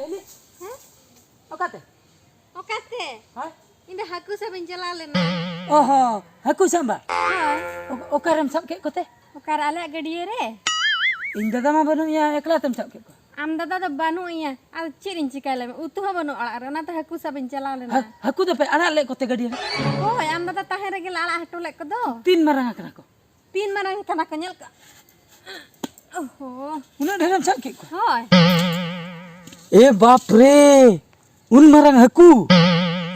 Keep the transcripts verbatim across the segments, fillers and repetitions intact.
ᱦᱮᱸ? ᱚᱠᱟᱛᱮ? ᱚᱠᱟᱛᱮ? ᱦᱮᱸ? ᱤᱧ ᱫᱚ ᱦᱟᱹᱠᱩ ᱥᱟᱵ ᱤᱧ ᱪᱟᱞᱟᱣ ᱞᱮᱱᱟ᱾ ᱚ ᱦᱚᱸ, ᱦᱟᱹᱠᱩ ᱥᱟᱵ ᱵᱟ? ᱦᱳᱭ᱾ ᱚ-, ᱚᱠᱟᱨᱮᱢ ᱥᱟᱵ ᱠᱮᱫ ᱠᱚᱛᱮ? ᱚᱠᱟᱨᱮ, ᱟᱞᱮᱭᱟᱜ ᱜᱟᱹᱰᱭᱟᱹ ᱨᱮ᱾ ᱤᱧ ᱫᱟᱫᱟ ᱢᱟ ᱵᱟᱹᱱᱩᱜ ᱮᱭᱟ, ᱮᱠᱞᱟ ᱛᱮᱢ ᱥᱟᱵ ᱠᱮᱫ ᱠᱚᱣᱟ? ᱟᱢ ᱫᱟᱫᱟ ᱫᱚ ᱵᱟᱹᱱᱩᱜ ᱮᱭᱟ, ᱟᱨ ᱪᱮᱫ ᱤᱧ ᱪᱤᱠᱟᱹᱭᱟ ᱞᱟᱹᱭ ᱢᱮ? ᱩᱛᱩ ᱦᱚᱸ ᱵᱟᱹᱱᱩᱜ ᱚᱲᱟᱜ ᱨᱮ, ᱚᱱᱟᱛᱮ ᱦᱟᱹᱠᱩ ᱥᱟᱵ ᱤᱧ ᱪᱟᱞᱟᱣ ᱞᱮᱱᱟ᱾ ᱦᱟ-, ᱦᱟᱹᱠᱩ ᱫᱚᱯᱮ ᱟᱲᱟᱜ ᱞᱮᱫ ᱠᱚᱛᱮ ᱜᱟᱹᱰᱭᱟᱹ ᱨᱮ? ᱦᱳᱭ, ᱟᱢ ᱫᱟᱫᱟ ᱛᱟᱦᱮᱸ ᱨᱮᱜᱮ ᱞᱮ ᱟᱲᱟᱜ ᱦᱚᱴᱚ ᱞᱮᱫ ᱠᱚᱫᱚ᱾ ᱛᱤᱱ ᱢᱟᱨᱟᱝ ᱟᱠᱟᱱᱟ ᱠᱚ? ᱛᱤᱱ ᱢᱟᱨᱟᱝ ᱠᱟᱱᱟ ᱠᱚ, ᱧᱮᱞ ᱠᱚ᱾ ᱳᱦᱳ᱾ ᱩᱱᱟᱹᱜ ᱰᱷᱮᱨᱮᱢ ᱥᱟᱵ ᱠᱮᱫ ᱠᱚᱣᱟ? ᱦᱳᱭ᱾ ᱮ ᱵᱟᱯ ᱨᱮ, ᱩᱱ ᱢᱟᱨᱟᱝ ᱦᱟᱹᱠᱩ?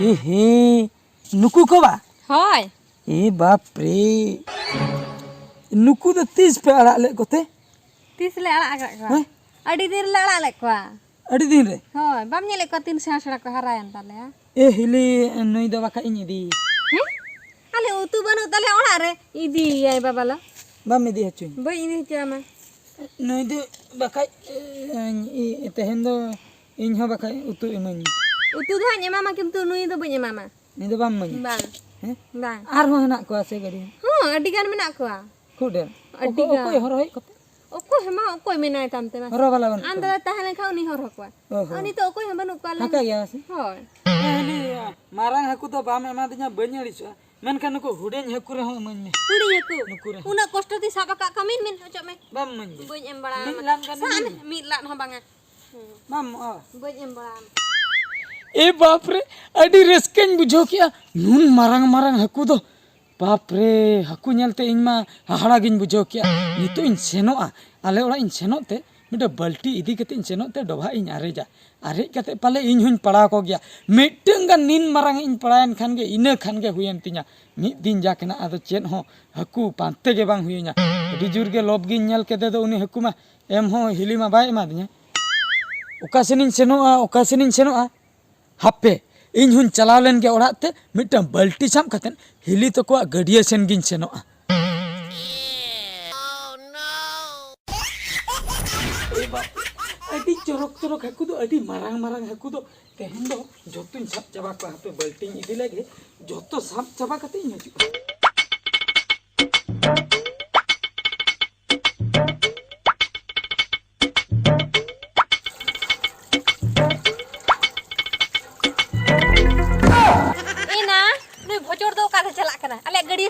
ᱮ ᱦᱮᱸ, ᱱᱩᱠᱩ ᱠᱚ ᱵᱟ? ᱦᱳᱭ᱾ ᱮ ᱵᱟᱯ ᱨᱮ, ᱱᱩᱠᱩ ᱫᱚ ᱛᱤᱥ ᱯᱮ ᱟᱲᱟᱜ ᱞᱮᱫ ᱠᱚᱛᱮ? ᱛᱤᱥ ᱞᱮ ᱟᱲᱟᱜ ᱟᱠᱟᱫ ᱠᱚᱣᱟ? ᱦᱮᱸ? ᱟᱹᱰᱤ ᱫᱤᱱ ᱨᱮᱞᱮ ᱟᱲᱟᱜ ᱞᱮᱫ ᱠᱚᱣᱟ᱾ ᱟᱹᱰᱤ ᱫᱤᱱ ᱨᱮ? ᱦᱳᱭ, ᱵᱟᱢ ᱧᱮᱞᱮᱫ ᱠᱚᱣᱟ ᱛᱤᱱ ᱥᱮᱬᱟ ᱥᱮᱬᱟ ᱠᱚ ᱦᱟᱨᱟᱭᱮᱱ ᱛᱟᱞᱮᱭᱟ? ᱮ ᱦᱤᱞᱤ, ᱱᱩᱭ ᱫᱚ ᱵᱟᱠᱷᱟᱡ ᱤᱧ ᱤᱫᱤᱭᱮᱭᱟ᱾ ᱦᱮᱸ? ᱟᱞᱮ ᱩᱛᱩ ᱵᱟᱹᱱᱩᱜ ᱛᱟᱞᱮᱭᱟ ᱚᱲᱟᱜ ᱨᱮ, ᱤᱫᱤᱭᱮᱭᱟᱭ ᱵᱟᱵᱟ ᱞᱚ᱾ ᱵᱟᱢ ᱤᱫᱤ ᱦᱚᱪᱚᱧ? ᱵᱟᱹᱧ ᱤᱫᱤ ᱦᱚᱪᱚ ᱟᱢᱟ᱾ ᱱᱩᱭ ᱫᱚ ᱵᱟᱠᱷᱟᱡ, ᱮ, ᱤ-, ᱛᱮᱦᱮᱧ ᱫᱚ ᱤᱧ ᱦᱚᱸ ᱵᱟᱠᱷᱟᱡ ᱩᱛᱩ ᱤᱢᱟᱹᱧ ᱢᱮ᱾ ᱩᱛᱩ ᱫᱚ ᱦᱟᱸᱜ ᱤᱧ ᱮᱢᱟᱢᱟ, ᱠᱤᱱᱛᱩ ᱱᱩᱭ ᱫᱚ ᱵᱟᱹᱧ ᱮᱢᱟᱢᱟ᱾ ᱱᱩᱭ ᱫᱚ ᱵᱟᱢ ᱤᱢᱟᱹᱧᱟ? ᱵᱟᱝ᱾ ᱦᱮᱸ? ᱵᱟᱝ᱾ ᱟᱨᱦᱚᱸ ᱦᱮᱱᱟᱜ ᱠᱚᱣᱟ ᱥᱮ ᱜᱟᱹᱰᱤ? ᱦᱚᱸ, ᱟᱹᱰᱤ ᱜᱟᱱ ᱢᱮᱱᱟᱜ ᱠᱚᱣᱟ᱾ ᱠᱷᱩᱵ ᱰᱷᱮᱨ? ᱟᱹᱰᱤ ᱚᱠᱚᱭ, ᱜᱟᱱ᱾ ᱚᱠᱚᱭ ᱦᱚᱨᱦᱚᱭᱮᱫ ᱠᱚᱛᱮ? ᱚᱠᱚᱭ ᱦᱚᱸ ᱵᱟᱝ, ᱚᱠᱚᱭ ᱢᱮᱱᱟᱭ ᱛᱟᱢ ᱛᱮ ᱢᱟᱥᱮ? ᱦᱚᱨᱦᱚ ᱵᱟᱞᱟ ᱵᱟᱹᱱᱩᱜ ᱟᱢ ᱠᱚᱣᱟ? ᱫᱟᱫᱟ ᱛᱟᱦᱮᱸ ᱞᱮᱱᱠᱷᱟᱱ ᱩᱱᱤ ᱦᱚᱨᱦᱚ ᱠᱚᱣᱟ᱾ ᱚ ᱦᱚᱸ᱾ ᱟᱨ ᱱᱤᱛᱚᱜ ᱚᱠᱚᱭ ᱦᱚᱸ ᱵᱟᱹᱱᱩᱜ ᱠᱚᱣᱟ ᱟᱞᱮ᱾ ᱯᱷᱟᱸᱠᱟ ᱜᱮᱭᱟ ᱢᱟᱥᱮ? ᱦᱳᱭ᱾ ᱮ, ᱦᱤᱞᱤ, ᱢᱟᱨᱟᱝ ᱦᱟᱹᱠᱩ ᱫᱚ ᱵᱟᱢ ᱮᱢᱟᱫᱤᱧᱟ, ᱵᱟᱹᱧ ᱟᱹᱲᱤᱥᱚᱜᱼᱟ᱾ ᱢᱮᱱᱠᱷᱟᱱ ᱱᱩᱠᱩ ᱦᱩᱰᱤᱧ ᱦᱟᱹᱠᱩ ᱨᱮᱦᱚᱸ ᱤᱢᱟᱹᱧ ᱢᱮ᱾ ᱦᱩᱰᱤᱧ ᱦᱟᱹᱠᱩ? ᱱᱩᱠᱩ ᱨᱮᱦᱚᱸ᱾ ᱩᱱᱟᱹᱜ ᱠᱚᱥᱴᱚ ᱛᱤᱧ ᱥᱟᱵ ᱟᱠᱟᱫ ᱠᱚᱣᱟ, ᱢᱤᱫ, ᱢᱤᱫ ᱚᱪᱚᱜ ᱢᱮ᱾ ᱵᱟᱢ ᱤᱢᱟᱹᱧ ᱜᱮᱭᱟ? ᱵᱟᱹᱧ ᱮᱢ ᱵᱟᱲᱟ ᱢᱤᱫ ᱟᱢᱟ᱾ ᱞᱟᱫ ᱜᱟᱱ ᱥᱟᱵ ᱤᱢᱟᱹᱧ ᱢᱮ, ᱢᱮ᱾ ᱢᱤᱫ ᱞᱟᱫ ᱦᱚᱸ ᱵᱟᱝᱟ᱾ ᱦᱩᱸ᱾ ᱵᱟᱢ ᱮᱢᱚᱜᱼᱟ? ᱵᱟᱹᱧ ᱮᱢ ᱵᱟᱲᱟ ᱟᱢᱟ᱾ ᱮ ᱵᱟᱯ ᱨᱮ, ᱟᱹᱰᱤ ᱨᱟᱹᱥᱠᱟᱹᱧ ᱵᱩᱡᱷᱟᱹᱣ ᱠᱮᱜᱼᱟ᱾ ᱱᱩᱱ ᱢᱟᱨᱟᱝ ᱢᱟᱨᱟᱝ ᱦᱟᱹᱠᱩ ᱫᱚ, ᱵᱟᱯ ᱨᱮ, ᱦᱟᱹᱠᱩ ᱧᱮᱞᱛᱮ ᱤᱧ ᱢᱟ ᱦᱟᱦᱟᱲᱟ ᱜᱤᱧ ᱵᱩᱡᱷᱟᱹᱣ ᱠᱮᱜᱼᱟ᱾ ᱱᱤᱛᱚᱜ ᱤᱧ ᱥᱮᱱᱚᱜᱼᱟ, ᱟᱞᱮ ᱚᱲᱟᱜ ᱤᱧ ᱥᱮᱱᱚᱜ ᱛᱮ ᱢᱤᱫᱴᱟᱝ ᱵᱟᱹᱞᱴᱤ ᱤᱫᱤ ᱠᱟᱛᱮ ᱤᱧ ᱥᱮᱱᱚᱜ ᱛᱮ ᱰᱚᱵᱷᱟᱜ ᱤᱧ ᱟᱨᱮᱡᱟ᱾ ᱟᱨᱮᱡ ᱠᱟᱛᱮ ᱯᱟᱞᱮ ᱤᱧ ᱦᱚᱸᱧ ᱯᱟᱲᱟᱣ ᱠᱚ ᱜᱮᱭᱟ᱾ ᱢᱤᱫᱴᱟᱝ ᱜᱟᱱ ᱱᱤᱱ ᱢᱟᱨᱟᱝ ᱤᱧ ᱯᱟᱲᱟᱣᱮᱱ ᱠᱷᱟᱱ ᱜᱮ, ᱤᱱᱟᱹ ᱠᱷᱟᱱ ᱜᱮ ᱦᱩᱭᱮᱱ ᱛᱤᱧᱟ᱾ ᱢᱤᱫ ᱫᱤᱱ ᱡᱟᱠ ᱦᱮᱱᱟᱜ, ᱟᱫᱚ ᱪᱮᱫ ᱦᱚᱸ ᱦᱟᱹᱠᱩ ᱯᱟᱱᱛᱮ ᱜᱮ ᱵᱟᱝ ᱦᱩᱭᱟᱹᱧᱟ᱾ ᱟᱹᱰᱤ ᱡᱳᱨ ᱜᱮ ᱞᱚᱵᱽ ᱜᱤᱧ ᱧᱮᱞ ᱠᱮᱫᱮ ᱫᱚ ᱩᱱᱤ ᱦᱟᱹᱠᱩ ᱢᱟ᱾ ᱮᱢ ᱦᱚᱸ ᱦᱤᱞᱤ ᱢᱟ ᱵᱟᱭ ᱮᱢᱟᱫᱤᱧᱟ᱾ ᱚᱠᱟ ᱥᱮᱱᱤᱧ ᱥᱮᱱᱚᱜᱼᱟ, ᱚᱠᱟ ᱥᱮᱱᱤᱧ ᱥᱮᱱᱚᱜᱼᱟ? ᱦᱟᱯᱮ, ᱤᱧ ᱦᱚᱸᱧ ᱪᱟᱞᱟᱣ ᱞᱮᱱ ᱜᱮ ᱚᱲᱟᱜ ᱛᱮ, ᱢᱤᱫᱴᱟᱝ ᱵᱟᱹᱞᱴᱤ ᱥᱟᱵ ᱠᱟᱛᱮᱫ ᱦᱤᱞᱤ ᱛᱟᱠᱚᱣᱟᱜ ᱜᱟᱹᱰᱭᱟᱹ ᱥᱮᱱ ᱜᱤᱧ ᱥᱮᱱᱚᱜᱼᱟ᱾ ᱮ ᱵᱟᱵᱟ, ᱟᱹᱰᱤ ᱪᱚᱨᱚᱠ ᱪᱚᱨᱚᱠ ᱦᱟᱹᱠᱩ ᱫᱚ, ᱟᱹᱰᱤ ᱢᱟᱨᱟᱝ ᱢᱟᱨᱟᱝ ᱦᱟᱹᱠᱩ ᱫᱚ᱾ ᱛᱮᱦᱮᱧ ᱫᱚ ᱡᱚᱛᱚᱧ ᱥᱟᱵ ᱪᱟᱵᱟ ᱠᱚᱣᱟ᱾ ᱦᱟᱯᱮ, ᱵᱟᱹᱞᱴᱤᱧ ᱤᱫᱤ ᱞᱮᱜᱮ, ᱡᱚᱛᱚ ᱥᱟᱵ ᱪᱟᱵᱟ ᱠᱟᱛᱮ ᱤᱧ ᱦᱤᱡᱩᱜᱼᱟ᱾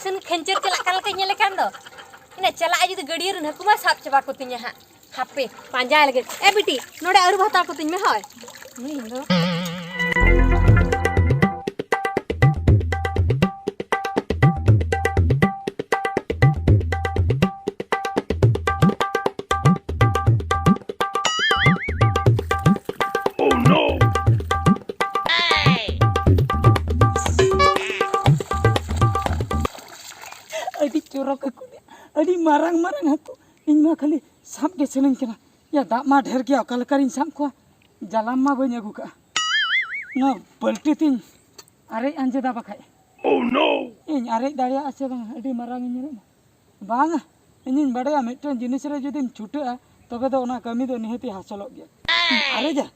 ᱠᱷᱟᱱ ᱠᱷᱮᱧᱪᱟᱹᱨ ᱪᱟᱞᱟᱜ ᱠᱟᱱ ᱞᱮᱠᱟᱧ ᱧᱮᱞᱮ ᱠᱟᱱ ᱫᱚ᱾ ᱤᱱᱟᱹ ᱪᱟᱞᱟᱜᱼᱟ ᱡᱩᱫᱤ ᱜᱟᱹᱰᱭᱟᱹ ᱨᱮᱱ ᱦᱟᱹᱠᱩ ᱢᱟ ᱥᱟᱵ ᱪᱟᱵᱟ ᱠᱚᱛᱤᱧᱟ ᱦᱟᱸᱜ᱾ ᱦᱟᱯᱮ, ᱯᱟᱸᱡᱟᱭ ᱞᱟᱹᱜᱤᱫ᱾ ᱮ ᱵᱤᱴᱤ, ᱱᱚᱰᱮ ᱟᱹᱨᱩᱵ ᱦᱟᱛᱟᱲ ᱠᱚᱛᱤᱧ ᱢᱮ ᱦᱳᱭ᱾ ᱤᱧ ᱫᱚ ᱟᱹᱰᱤ ᱪᱚᱨᱚᱠ ᱦᱟᱹᱠᱩ ᱞᱮ, ᱟᱹᱰᱤ ᱢᱟᱨᱟᱝ ᱢᱟᱨᱟᱝ ᱦᱟᱹᱠᱩ᱾ ᱤᱧ ᱢᱟ ᱠᱷᱟᱹᱞᱤ ᱥᱟᱵ ᱜᱮ ᱥᱟᱱᱟᱧ ᱠᱟᱱᱟ᱾ ᱭᱟ, ᱫᱟᱜ ᱢᱟ ᱰᱷᱮᱨ ᱜᱮᱭᱟ, ᱚᱠᱟ ᱞᱮᱠᱟᱨᱤᱧ ᱥᱟᱵ ᱠᱚᱣᱟ? ᱡᱟᱞᱟᱢ ᱢᱟ ᱵᱟᱹᱧ ᱟᱹᱜᱩ ᱠᱟᱜᱼᱟ᱾ ᱱᱚᱣᱟ ᱵᱟᱹᱞᱴᱤ ᱛᱤᱧ ᱟᱨᱮᱡ ᱟᱸᱡᱮᱫᱟ ᱵᱟᱠᱷᱟᱡ᱾ ᱤᱧ ᱟᱨᱮᱡ ᱫᱟᱲᱮᱭᱟᱜᱼᱟ ᱥᱮ ᱵᱟᱝ? ᱟᱹᱰᱤ ᱢᱟᱨᱟᱝ ᱤᱧ ᱧᱮᱞᱚᱜ ᱢᱟ᱾ ᱵᱟᱝᱟ, ᱤᱧᱤᱧ ᱵᱟᱰᱟᱭᱟ ᱢᱤᱫᱴᱮᱱ ᱡᱤᱱᱤᱥ ᱨᱮ ᱡᱩᱫᱤᱢ ᱪᱷᱩᱴᱟᱹᱜᱼᱟ, ᱛᱚᱵᱮ ᱫᱚ ᱚᱱᱟ ᱠᱟᱹᱢᱤ ᱫᱚ ᱱᱤᱦᱟᱹᱛᱤ ᱦᱟᱥᱚᱞᱚᱜ ᱜᱮᱭᱟ᱾ ᱟᱨᱮᱡᱟ,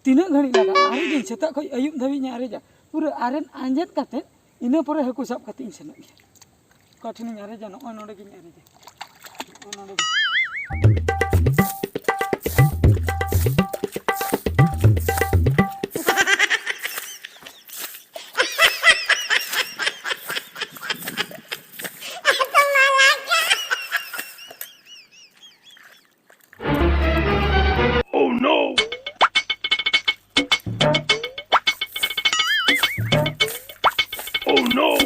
ᱛᱤᱱᱟᱹᱜ ᱜᱷᱟᱹᱲᱤᱡ ᱞᱟᱜᱟᱜᱼᱟ? ᱟᱨᱮᱡᱟᱹᱧ, ᱥᱮᱛᱟᱜ ᱠᱷᱚᱱ ᱟᱹᱭᱩᱵ ᱫᱷᱟᱹᱵᱤᱡ ᱤᱧ ᱟᱨᱮᱡᱟ᱾ ᱯᱩᱨᱟᱹ ᱟᱨᱮᱡ ᱟᱸᱡᱮᱫ ᱠᱟᱛᱮ ᱤᱱᱟᱹ ᱯᱚᱨᱮ ᱦᱟᱹᱠᱩ ᱥᱟᱵ ᱠᱟᱛᱮ ᱤᱧ ᱥᱮᱱᱚᱜ ᱜᱮᱭᱟ᱾ ᱚᱠᱟ ᱴᱷᱮᱱᱤᱧ ᱟᱨᱮᱡᱟ? ᱱᱚᱜᱼᱚᱭ ᱱᱚᱰᱮ ᱜᱤᱧ ᱟᱨᱮᱡᱟ᱾ ᱱᱚᱜᱼᱚᱭ ᱱᱚᱰᱮ ᱜᱮ᱾ Oh no! Oh no!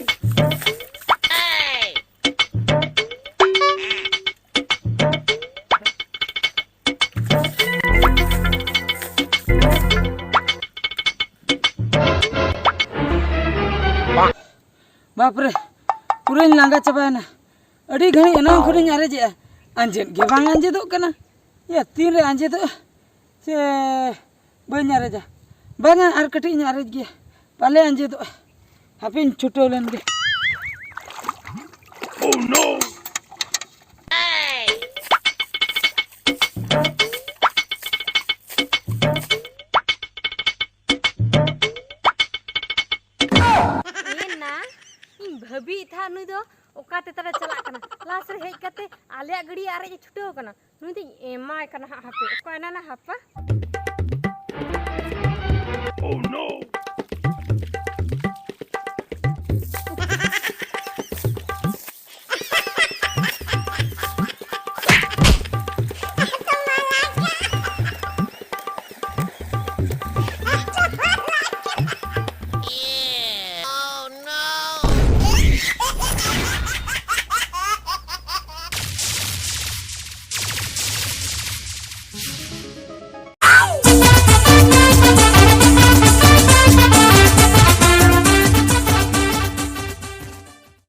ᱵᱟᱯᱨᱮ, ᱯᱩᱨᱟᱹᱧ ᱞᱟᱸᱜᱟ ᱪᱟᱵᱟᱭᱮᱱᱟ᱾ ᱟᱹᱰᱤ ᱜᱷᱟᱹᱲᱤᱡ ᱮᱱᱟᱝ ᱠᱷᱚᱱᱤᱧ ᱟᱨᱮᱡᱮᱜᱼᱟ, ᱟᱸᱡᱮᱫ ᱜᱮ ᱵᱟᱝ ᱟᱸᱡᱮᱫᱚᱜ ᱠᱟᱱᱟ᱾ ᱭᱟ, ᱛᱤᱱᱨᱮ ᱟᱸᱡᱮᱫᱚᱜᱼᱟ? ᱥᱮ ᱵᱟᱹᱧ ᱟᱨᱮᱡᱟ? ᱵᱟᱝᱟ, ᱟᱨ ᱠᱟᱹᱴᱤᱡ ᱤᱧ ᱟᱨᱮᱡ ᱜᱮᱭᱟ, ᱯᱟᱞᱮ ᱟᱸᱡᱮᱫᱚᱜᱼᱟ᱾ ᱦᱟᱯᱮᱧ ᱪᱷᱩᱴᱟᱹᱣ ᱞᱮᱱ ᱜᱮ᱾ Oh no! ᱮᱱᱟ, ᱤᱧ ᱵᱷᱟᱹᱵᱤᱭᱮᱫ ᱛᱟᱦᱮᱸᱫ ᱱᱩᱭ ᱫᱚ ᱚᱠᱟᱛᱮ ᱛᱟᱞᱮ ᱪᱟᱞᱟᱜ ᱠᱟᱱᱟ᱾ ᱞᱟᱥ ᱨᱮ ᱦᱮᱡ ᱠᱟᱛᱮ ᱟᱞᱮᱭᱟᱜ ᱜᱟᱹᱰᱭᱟᱹ ᱟᱨᱮᱡ ᱮ ᱪᱷᱩᱴᱟᱹᱣ ᱠᱟᱱᱟ᱾ ᱱᱩᱭ ᱫᱚᱧ ᱮᱢᱟᱭ ᱠᱟᱱᱟ ᱦᱟᱸᱜ, ᱦᱟᱯᱮ, ᱚᱠᱚᱭ ᱮᱱᱟ ᱱᱟ ᱦᱟᱯᱟ? Oh no!